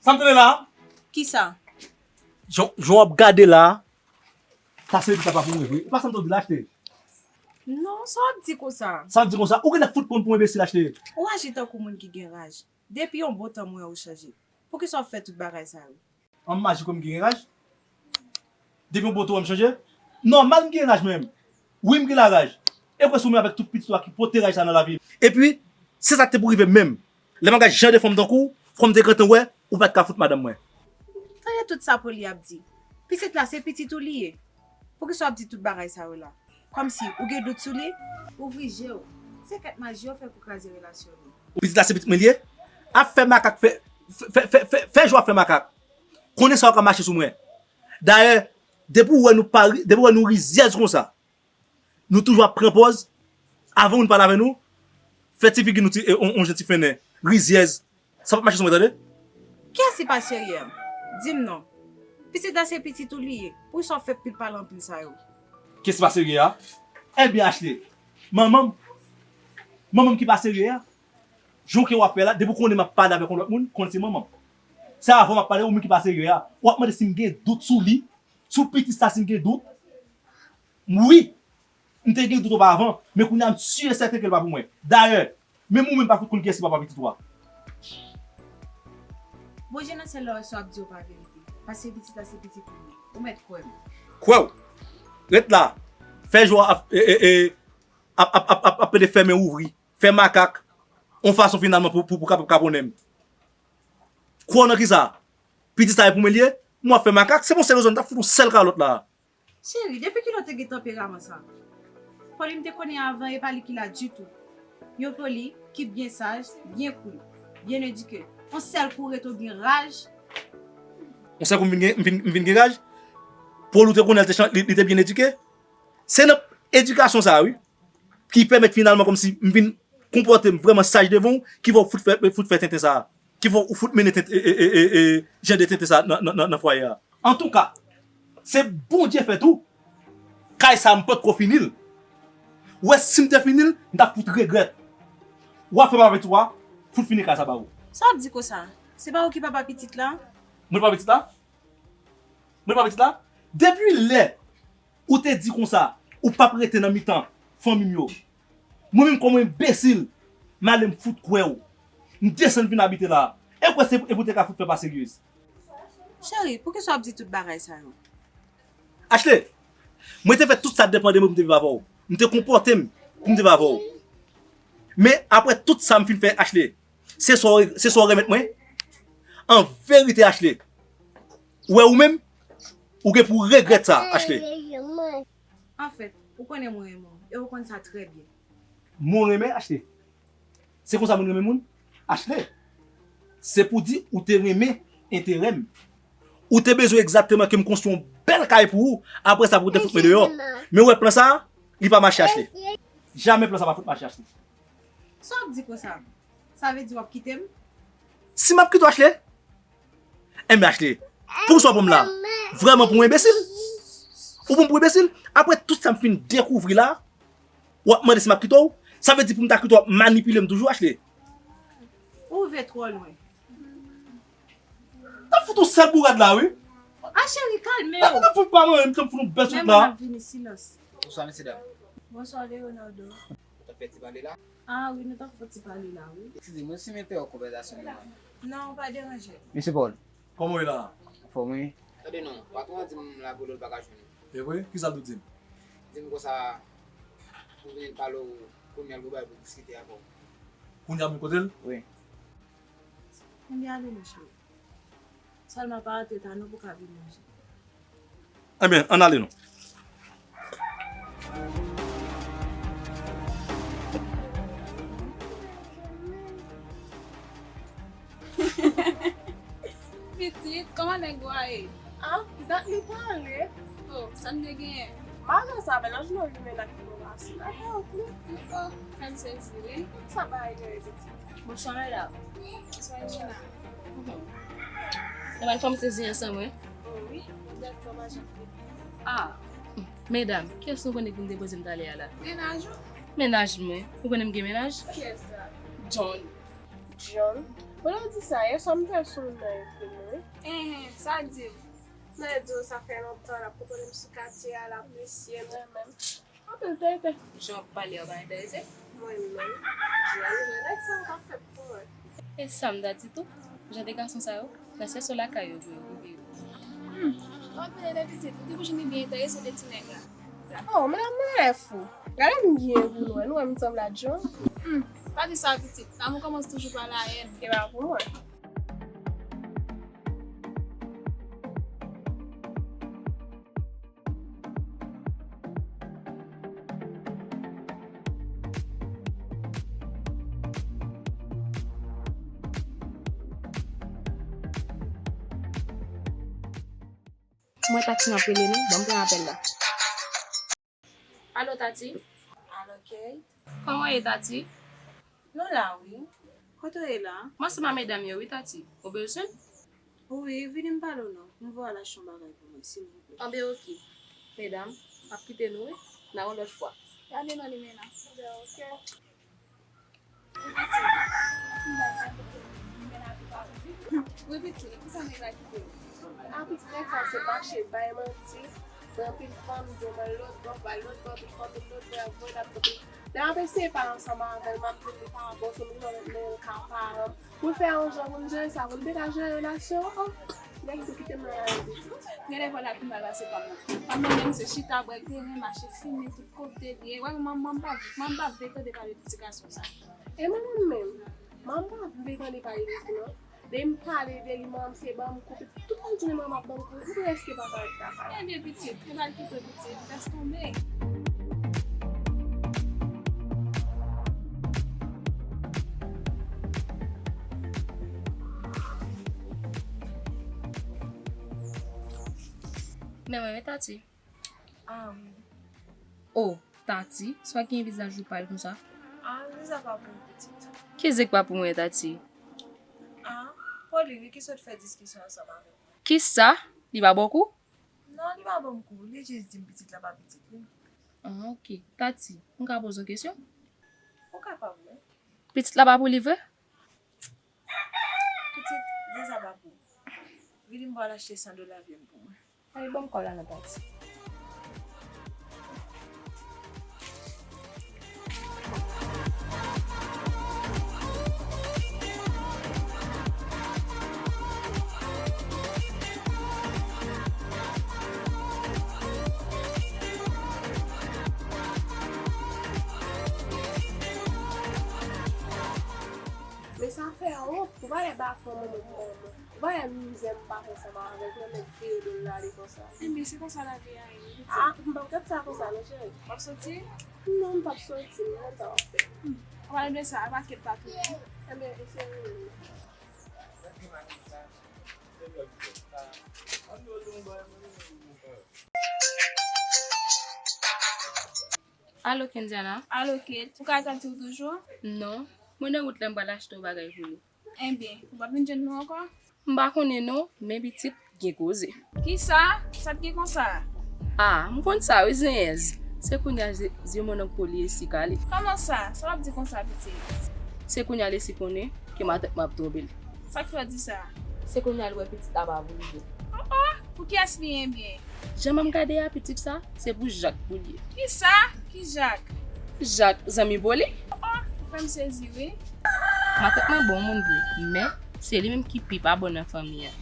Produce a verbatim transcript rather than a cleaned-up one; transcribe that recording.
Sa m tande la? Kisa? Jan, jan w ap gade la, sa se pitit sa pa pou mwen vre. E pa sa m tande la, Ashley. Non, sa w ap di konsa? Sa m di konsa, ou genlè fout pran m pou enbesil, Ashley. Ou aji tankou moun ki gen raj. Depi yon bon tan m wè ou chanje. Poukisa w ap fè tout bagay sa yo? An maji kwè m gen raj? Depi yon bon tan w wè m chanje? Nòmal m gen raj mwen menm. Wi, m gen laraj. E kwè si w menm avèk tout pitit ou a ki pote raj sa nan lavi. Epi, se sa k te pou rive m menm. Lè m ap gade jan de fanm tankou w, fò m te gentan wè, ou pa t ka fout madanm mwen. Tande tout sa Poli ap di. Pitit la se pitit ou li ye. Poukisa w ap di tout bagay sa yo la? Kòmsi ou gen dout sou li? Ouvri je w. Se kèt maji yo fè pou kraze relasyon nou. Pitit la se pitit mwen li ye? Ap fè makak, fè, fè, fè, fè, fè jwa fè makak. Konnen sa yo ka mache sou mwen. Dayè, depi w wè nou pa ri, depi w wè nou rizyèz konsa, nou toujou ap pran pòz, avan moun pale avè nou, fè ti figi nou ti, e, on, on jan ti fennen, rizyèz. Sa p ap mache sou mwen, tande. Kiyès ki pa serye a? Di m non. Pitit la se pitit ou li ye. Poukisa w ap fè pil pale anpil sa yo? Kiyès ki pa serye a? Ebyen, Ashley, manman m, manman m ki pa serye a. Jan ke w ap fè la, depi w konnen m ap pale avèk yon lòt moun, konn se manman m. Se avè w m ap pale, ou menm ki pa serye a. W ap mande si m gen dout sou li, sou pitit sa, si m gen dout. Wi, m te gen dout oparavan, men kounye a m si e sèten ke l pa pou mwen. Dayè, menm ou menm pa fout konn kiyès ki papa pitit ou a. Bon, je nan sèl lè w wè sa w ap di yo pa verite. Paske pitit la se pitit ou ye. Ou mèt kwè m. Kwè w. Ret la. Fè jwa ap, e, e, e, ap, ap, ap, ap, ap pede fèmen ouvri. Fè makak. On fason finalman pou, pou, pou kapab kaponnen m. Kwè w nan kisa? Pitit sa e pou mwen li ye? Mwen ap fè makak. Se pou sèl rezon m t ap fout yon sèl kalòt la. Cheri, depi kilè w te gen tanperaman sa? Poli m te konnen avan, e pa li ki la ditou. Yon Poli ki byen saj, byen koul, byen edike. On sèl kou rete w gen raj. On sèl kou m vin gen, m vin, m vin gen raj? Poli ou te konnen l te chan-, li, li te byen edike? Se nan edikasyon sa a, wi, ki pèmèt finalman kòmsi m vin konpòte m vrèman saj devan w, ki fè w fout fè, fout fè tenten sa a. Ki fè w fout mennen tenten, e, e, e, e, e, jan de tenten sa a nan, nan, nan, nan fwaye a. Antouka, se Bondye fè tou. Kay sa a, m potko fini l. Ou wè, si m te fini l, m t ap fout regrèt. W ap fè papa pitit ou a, fout fini kay sa ba ou. Sa w ap di konsa? Se pa ou ki papa pitit la? Mwen papa pitit la? Mwen papa pitit la? Depi lè ou te di konsa, ou p ap rete nan mitan fanmi m yo. Mwen menm kòm yon enbesil, m ale m fout kwè w. M desann vin abite la. E kwè se, e pou te ka fout fè pa seryez. Cheri, poukisa w ap di tout bagay sa yo? Ashley, mwen te fè tout sa depann de mwen pou m te viv avè w. M te konpòte m pou m te viv avè w. Men apre tout sa m fin fè, Ashley, se sa w, se sa w remèt mwen? An verite, Ashley, ou wè ou menm, ou gen pou w regrèt sa, Ashley. Anfèt, ou konnen mwen renmen w, e ou konn sa trè byen. Mwen renmen, Ashley? Se konsa moun renmen moun? Ashley, se pou di ou te renmen enterè m. Ou te bezwen egzakteman ke m konstwi yon bèl kay pou ou, apre sa pou ou te fout mwen deyò. Men ou wè plan sa a, li pa mache, Ashley. Jamè plan sa a pa fout mache, Ashley. Sa w ap di konsa? Sa vle di w ap kite m? Si m ap kite w, Ashley? Enben, Ashley, poukisa w pran m la? Vrèman pou yon enbesil? Ou pran m pou enbesil? Apre tout sa m fin dekouvri la, w ap mande si m ap kite w? Sa vle di pou m ta kite w, w ap manipile m toujou, Ashley? Ou rive twò lwen. T ap fout yon sèl bourad la, wi. A, cheri, kalme w. T ap fout pa mwen, m t ap fout yon bèl sot la. Men mwen ap vini, silans. Bonswa, mesye dam. Bonswa, Leonardo. Ou t ap fè ti pale la? A wi, nou t ap fè ti pale la, wi. Eskize m, wi, si m entèwonp konvèsasyon nou an. Non, pa deranje. Mesye Paul. Kòman w ye la? Anfòm, wi. Tande non, patwon an di m Lagolo l pa ka jwenn ou. E vre? Kisa l te di m? Di m konsa, pou vin pale w, kounye a l gon bagay pou diskite avè w. Kounye a m kote l? Wi. Kounye a ale non, cheri. Sèlman pa antre ta non pou ka vin manje. Ebyen, ann ale non. Pitit, kòman nèg ou a ye? A, dat li pale. O, sa n te genyen? Malè sa, bèl anj nou limen nan ki nou pase la. O, fè m sezi, wi. Sa bagay yo ye, pitit? Bonswa, medam. Bonswa, Regina. Nou pral kòmanse zen ansanm, wi. O, wi. Nou dèt fè manje. A, medam, kiyès nou konnen ki m te poze m talè a la? Mennaj ou? Mennaj mwen. Ou konnen m gen mennaj? Kiyès sa? John. John. Bon, lè w di sa, yèswa m fè sou nan epi m, wi. Enhen, sa l di w? Nan di w sa fè lontan l ap kote m sou katye a, l apresye m. Mwen menm. Anpil tete. Jan w ap pale a pa enterese. Mwen menm. Jodi a nèg sa yo pa fèt pou mwen. E sa m ta di tou, jan de gason sa yo, nan sèl sou lakay yo pou yo rive yo. Hmm, w ap pale de pitit, ou te pou jwenn li byen enterese de ti nèg la. Oh, men mwen fou. Gade m byen pou nou wè, nou wè m sanble ak John. Hmm, pa di sa pitit, lanmou kòmanse toujou pa la haine. E pa pou mwen. Mwen Tati nan prele nou, ban m pran apèl la. Alo Tati. Alo Kate. Kòman w ye Tati? Nou la wi. Kote w ye la? Mwen ansanm ak medam yo wi Tati. Ou bezwen m? Wi, vini m pale w non. M voye al achte yon bagay pou mwen, silvouplè. Anben oke. Medam, m ap kite nou wi. N a yon lòt fwa. Gade nan limena. Anben oke. Wi pitit, kisa nèg la kite w? A pitit, nèg sa se mache bay manti. Bay anpil fanm, di w mwen lòt bò, bay lòt bò, anpil fanm, lòt bò, ap voye l ap voye. Lè m ap eseye pale ansanm avè l, m ap di l li pa bon sou m, li pa mèt men l ka paran m. Pou l fè yon jan pou m jere sa, pou m te ka jere relasyon an. Nèg tou kite m nan lari. Gen lè vòlè pi mal pase pa m nan. Pa m nan menm se chita, bwè kleren, mache fimen tout kote li ye. Wè manman m pa, manman m pa vle tande pale de ti gason sa. E manman m menm, manman m pa vle tande pale de li non. Depi m pale de li, manman m se ban m kou, pitit, tout lajounen manman m ap ban m kou, m prèske pa ka rete avè l. Ebyen pitit, ou pral kite w pitit, lès tonbe. Men mwen, men Tati. Ah wi. Oh, Tati, sa w gen vizaj ou pal konsa? Ah, vizaj pa pou mwen pitit. Ki zik pa pou mwen, Tati? Ah, Pauline wi ki sot fè diskisyon ansanm avè mwen. Kisa? Li pa ba w kou? Non, li pa ban m kou. Li jis di m pitit la pa pitit li. Ah, oke. Tati, m ka poze w kesyon? Ou kapab wi. Pitit la pa pou li vre? Pitit, di sa pa pou ou. Vini m pral achte san dola vyann pou mwen. Ay, ban m kòb la nan Tati. Men sa fè wont, ou pa wè bafon manman pou manman. Ou pa wè mizè m pase ansanm avèk nan nèg vire do l ale konsa. Enben, se konsa lavi a ye, pitit. Ah, m p ap gad sa konsa non, cheri. W ap soti? Non, m p ap soti, m konn sa w ap fè. Hmm. An palan de sa, pa kèt pa tounen. Enben, eseye rele m. Alo, Kendiana. Alo, Kate. Ou ka ak Tati w toujou? Non. Mwen nan wout la, m pral achte yon bagay pou li. Enben, ou p ap vin jwenn nou ankò? M pa konnen non, men pitit gen koze. Kisa? Sa t gen konsa? Ah, m konn sa wi, zenyèz. Se kounye a zye, zye mwen nan kolye esi kale. Kòman sa? Sa w ap di konsa, pitit? Se kounye a l esi konnen ke matant mwen ap twonpe l. Sa k fè w di sa? Se kounye a l wè pitit la pa pou li vre. Oh, oh, pou kiyès li enben? Jan m ap gade a, pitit sa, se pou Jak pou l ye. Kisa? Ki Jak? Jak, zanmi Poli. Oh, oh, ou fè m sezi wi. Matant mwen bon moun vre, men se li menm ki pi pa bon nan fanmi an.